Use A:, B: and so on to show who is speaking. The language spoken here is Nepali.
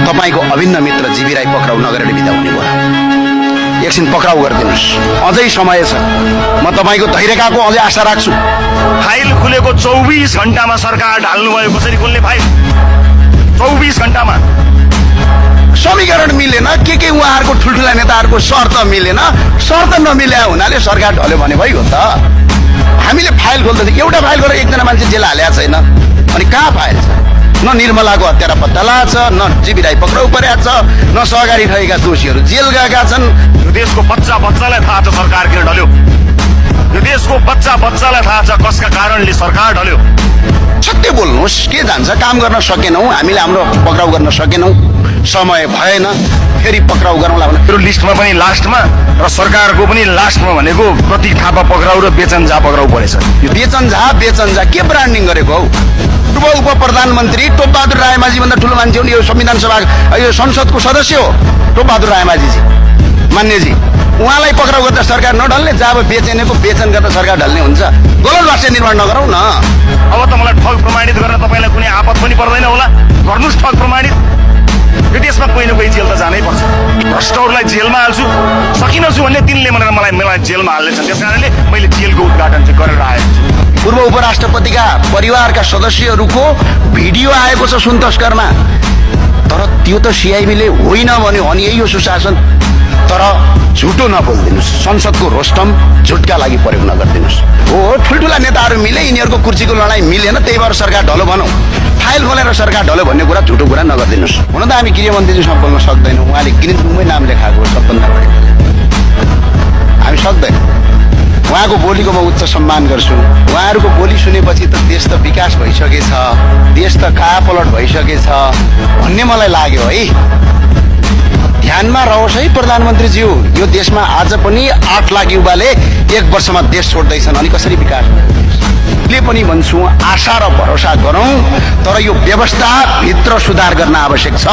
A: तपाईको अभिन्न मित्र जीवी राई पक्राउ नगरेर बिदा हुने भयो। एकछिन पक्राउ गरिदिनुहोस्, अझै समय छ। म तपाईको धैर्यकाको अझै आशा राख्छु।
B: फाइल खुलेको 24 घण्टामा सरकार ढाल्नुभयो। कसरी खुल्ने फाइल? 24 घण्टामा
A: समीकरण मिलेन, के उहाँहरूको ठुल्ठुला नेताहरूको शर्त मिलेन। शर्त नमिले हुनाले सरकार ढल्यो भने भइगयो त। हामीले फाइल खोल्दै एउटा फाइल गरेर एकजना मान्छे जेल हालेको छैन। अनि कहाँ फाइल छ? न निर्मलाको हत्या पत्ता लागेको छ, न जीवी राई पक्राउ परेको छ, न सहकारी ठगेका दोषीहरू जेल गएका छन्।
B: यो देशको बच्चालाई थाहा छ सरकार किन ढल्यो। यो देशको बच्चालाई थाहा छ कसका कारणले सरकार ढल्यो।
A: सत्य बोल्नुहोस्, के जान्छ? काम गर्न सकेनौँ, हामीले हाम्रो पक्राउ गर्न सकेनौँ, समय भएन, फेरि पक्राउ गरौँला भने
B: मेरो लिस्टमा पनि लास्टमा र सरकारको पनि लास्टमा भनेको प्रतीक थापा पक्राउ र बेचन झा पक्राउ परेछ।
A: यो बेचन झा के ब्रान्डिङ गरेको हौ? पूर्व उप प्रधानमन्त्री टोपबहादुर रायमाझी भन्दा ठुलो मान्छे हुन्। यो संविधान सभा, यो संसदको सदस्य हो टोपबहादुर रायमाझीजी, मान्यजी। उहाँलाई पक्राउ गर्दा सरकार नढल्ने, जब बेचेनेको बेचन गर्दा सरकार ढल्ने हुन्छ? गलत राष्ट्र निर्माण नगरौँ न।
B: अब त मलाई ठग प्रमाणित गर्न तपाईँलाई कुनै आपत पनि पर्दैन होला। गर्नुहोस् ठग प्रमाणित। यो देशमा कोही न कोही जेल त जानै पर्छ। भ्रष्टहरूलाई जेलमा हाल्छु, सकिनछु भने तिनले मलाई जेलमा हाल्नेछन्। त्यस कारणले मैले जेलको उद्घाटन चाहिँ गरेर आएको छु।
A: पूर्व उपराष्ट्रपतिका परिवारका सदस्यहरूको भिडियो आएको छ सुन तस्करमा। तर त्यो त सिआइबीले होइन भन्यो अनि यही हो सुशासन। तर झुटो नबोलिदिनुहोस्, संसदको रोस्टम झुटका लागि प्रयोग नगरिदिनुहोस्। हो, ठुल्ठुला नेताहरू मिले, यिनीहरूको कुर्सीको लडाइँ मिलेन, त्यही भएर सरकार ढल्यो भनौँ। फाइल खोलेर सरकार ढल्यो भन्ने कुरा झुटो कुरा नगरिदिनुहोस्। हुन त हामी गृहमन्त्रीजीसँग बोल्न सक्दैनौँ, उहाँले गृहमै नाम लेखाएको सबभन्दा बढी। हामी सक्दैनौँ। उहाँको बोलीको म उच्च सम्मान गर्छु। उहाँहरूको बोली सुनेपछि त देश त विकास भइसकेछ, देश त कायापलट भइसकेछ भन्ने मलाई लाग्यो है। ध्यानमा रहोस् है प्रधानमन्त्रीज्यू, यो देशमा आज पनि 8 लाख युवाले 1 वर्षमा देश छोड्दैछन्। अनि कसरी विकास ले पनि भन्छु, आशा र भरोसा गरौँ, तर यो व्यवस्था भित्र सुधार गर्न आवश्यक छ।